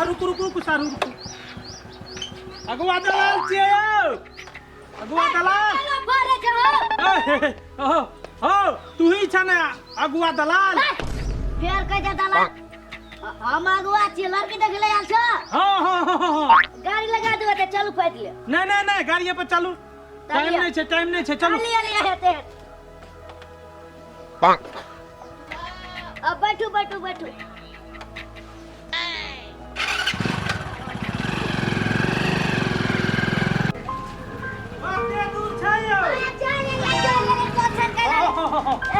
हाँ रुकू रुकू रुकू सारू रुकू। अगुआ दलाल छियै यौ, अगुआ दलाल। फरे छ ए, हो हो, तू ही छ ने अगुआ दलाल? फेर कह दे दलाल। हम अगुआ छी, लड़की देख ले आयल छ। हाँ हाँ हाँ हाँ हाँ। गाड़ी लगा दो त चलू पैदले। नहीं नहीं नहीं, गाड़ी पर चलू, टाइम नहीं छे, टाइम नहीं छे, चलू। लिया लिया हेते। अब बैठू बैठू बैठू। कते दूर छै यौ?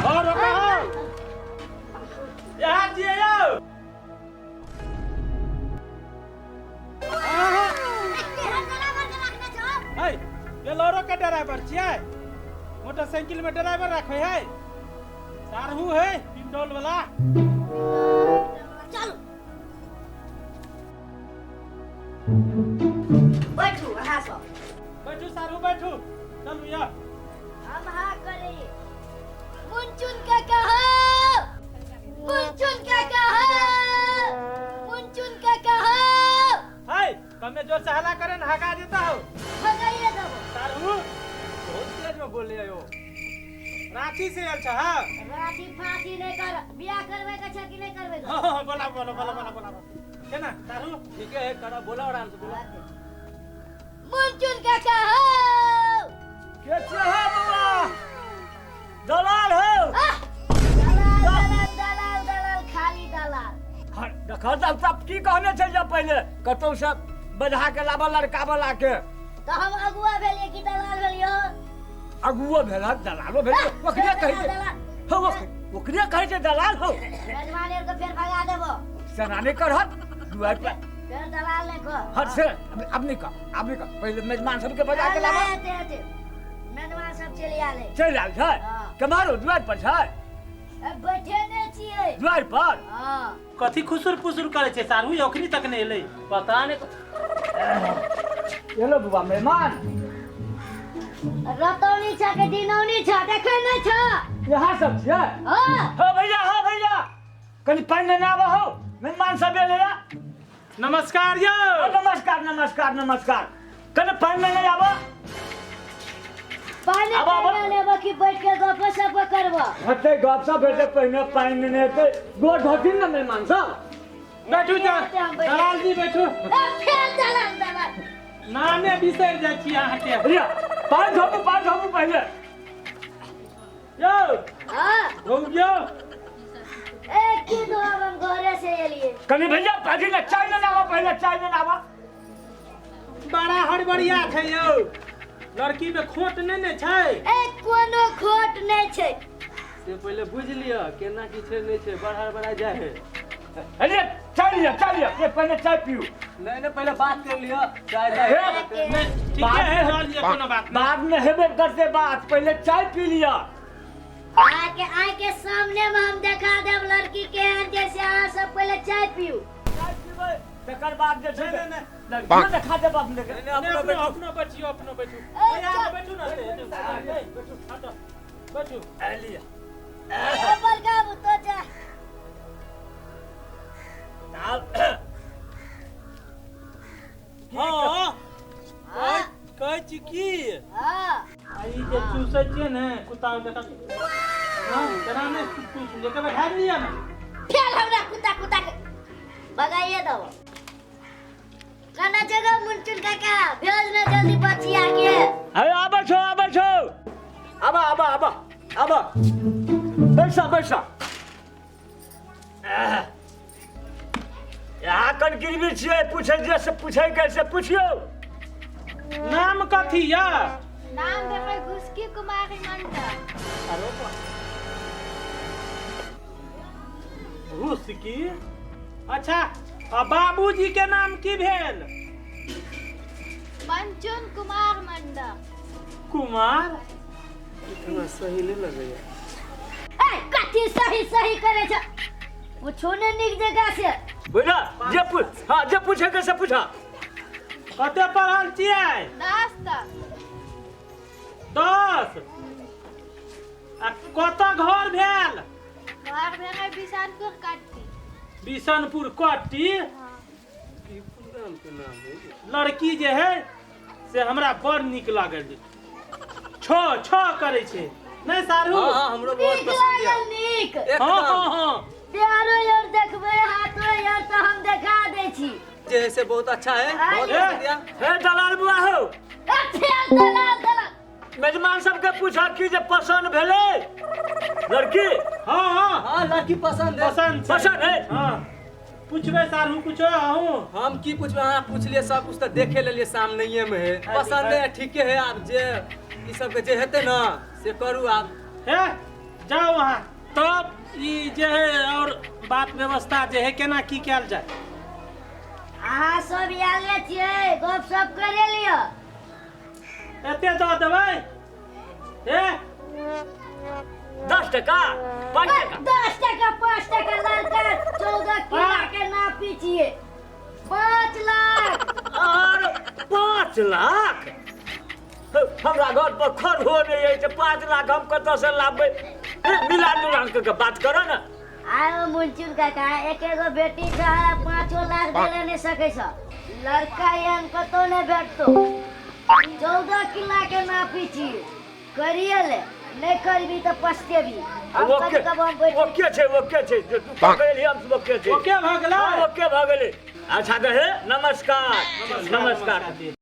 हो रोका हो, यहाँ छियै यौ। है बेलोरो के ड्राइवर छियै? मोटरसाइकिल में ड्राइवर राखै है? सारहू है पिंडोल वाला। चलू बैठू अहाँ सब। बैठू सारहू बैठू, चलू या। हम हाँ करी। मुनचुन काका हो, मुनचुन काका हो, मुनचुन काका हो। है कमे जोर से हल्ला करे न, हगा देता हो। भगाइए देबो। सारहू बहुत तेज में बोले यो। रांची से आयल छ? हाँ। राती फांसी नहीं कर, बियाह करबै के छै कि नहीं करबै के? हाँ हाँ, बोला बोला बोला बोला बोला केना सारहू? ठीक है, करा बोला, आराम से बोला। मुनचुन काका हो। के छियै हे बौआ? दलाल हो? आह! दलाल दलाल दलाल दलाल खाली दलाल। हँ, देखऽ तब तब की कहने छै जे पहिले कतौ से बजहा के लाबऽ लड़का वाला के। तऽ हम अगुआ भेलियै कि दलाल भेलियै? अगुओ भेल, दलालो भेल, ओकरे कहै छै। दलाल। हौ, ओकरे कहै छै दलाल हौ। मेजबान के फेर भगा देबो। सेना नहि करहत दुआरि पर। फेर दलाल नहि कह। हट से, अब नहीं कह, अब नहीं कह, पहिले मेजबान सबके बजा के लाबऽ। हेते हेते मेजबान सब चलि आयल है। चलि आयल छै? हाँ। केम्हर दुआरि पर छै? ए, बैठे नहि छियै दुआरि पर। हाँ। कथी खुसुर पुसुर करे छै सारू? अखनी तक नहीं एलै। पता नहीं। एलो बुआ मेहमान। रतौनी छ के दिनौनी छ देखै नहि छ? यहाँ सब छियै? हाँ। हो भैया, हो भैया, कनि पानि लेने आबऽ हौ, मेहमान सब एलै। नमस्कार यौ। नमस्कार नमस्कार नमस्कार। कनि पानि लेने आबऽ। पानि आबऽ, आबऽ। लेने लेबऽ कि बैठ के गप सप करबऽ? हेतै गप सप हेतै, पहिने पानि लेने हेतै। गोर धोथिन ने मेहमान सब। बैठू जा दलाल जी, बैठू। ए, फेर दलाल दलाल। नामे बिसरि जाइ छी अहाँके। भैया पानि धोबू, पानि धोबू पहिले। यौ। हाँ। धोबियौ। ए, की धोब, हम घरे से एलियै। कनि भैया अथी ने चाय लेने आबऽ, पहिले चाय लेने आबऽ। बड़ा हड़बड़िया छै यौ, लड़की में खोट नहि ने छै? ए, कोनो खोट नहि छै। से पहिले बुझि लिअ केना की छै नहि छै, बड़ हड़बड़ा जाइ है। अरे चाय लिअ, चाय लिअ, से पहिले चाय पीऊ। नहि नहि, पहिले बात कर लिअ, चाय हे, ताय। नहि, ठीके है, लऽ लिअ, कोनो बात नहि। बाद में हेबे करते बात, पहिले चाय पी लिअ। आके आके सामने में हम देखा देब लड़की केहन, जैसे अहाँ सब पहिले चाय पीऊ। चाय पीबै तकर बाद जे छै नहि, नहि, लड़कियो देखा देब अपने के। नहि, अपनो अपनो बैठू। अपनो बैठियो, अपनो बैठू। ए, ए, यहाँ चल। बैठू ने, ए, ए, बैठू, हटो, बैठू। ए, लिअ। ए, बड़का तो जा। आब हाँ। हाँ। कहै छी की, हाँ। आ ई जे चूसै छियै ने कुत्ता जकाँ, हाँ, तेना नहि चूसू, लेके बैठा लिअ ने। फेर हमरा कुत्ता कुत्ता के भगाइए देबो। कना जगह मुनचुन काका भेज ने जल्दी बचिया के। अरे आबै छौ, आबै छौ, आबा आबा आबा आबा, बैसा बैसा। यहाँ कन गिरवी छियै, पूछै जे से पूछै के से पुछियौ। नाम कथी या? नाम भेलै घुसकी कुमारी मंडल। घुसकी, अच्छा। आ बाबूजी के नाम की भेल? मंचुन कुमार मंडल। कुमार इतना सही नहि लगैया। ए, कथी सही सही करे छ? पूछू ने नीक जगह से। बुझल जे पूछ, हाँ, जे पूछे के से पूछा। कते पढ़ल छियै? 10 तक। 10। आ कतऽ घर भेल? घर भेलै बिशनपुर कट्टी। बिशनपुर कट्टी। हाँ। की नाम के नाम है। लड़की जे है से हमरा बड़ नीक लागल। छो छो करै छै नहि सारू? हाँ हाँ, हमरो बहुत नीक पसंद लागल या। नीक। हाँ हाँ एकदम। हाँ। प्यारो यार देखबै, हाथो यार तऽ हम देखा दै छी। जे है से बहुत अच्छा है, बहुत आइए। पसंद या। हे दलाल बुआ हो। ए, फेर दलाल दलाल। मेजमान सबके पूछा कि जे पसंद भेलै लड़की? हाँ हाँ। हाँ, लड़की पसंद है। पसंद छै। पसंद है। हाँ, पूछबै सारू कुछो अहूँ? हम की पूछबै, अहाँ पूछ लिए सब कुछ तऽ देखे लेलिए, सामने में है। पसंद है, ठीके है। आब जे ई सबके जे हेतै ना से करू आब। हे जाओ अहाँ, तब ई जे है और बात व्यवस्था जे है केना की कयल जाय? अहाँ सब आयले छियै, गप सप करे लिअ। एते दऽ देबै हे? 10 टका, 5 टका। 10 टका, 5 टका? लड़का 14 किला के नापी छियै, 5 लाख। और 5 लाख? हमरा घर पर खरहो नहि अछि, 5 लाख हम कतऽ से लाबबै? मिला जुला के बात करऽ ने। आयो मुंचुन काका, एक एगो बेटी छै, 5 लाख देले नहि सकै छ। लड़का एहन कतौ नहि भेटतो। 14 किला के नापी छी, करिए ले, नहि करबी तऽ पछतेबी। हम ओके। कभी कभी हम बैठ ओके छै, ओके छै। जे तू पकड़ली हम, ओके छै। ओके भऽ गेलै। हाँ, ओके भऽ गेलै। अच्छा तऽ हे, नमस्कार नमस्कार। जी।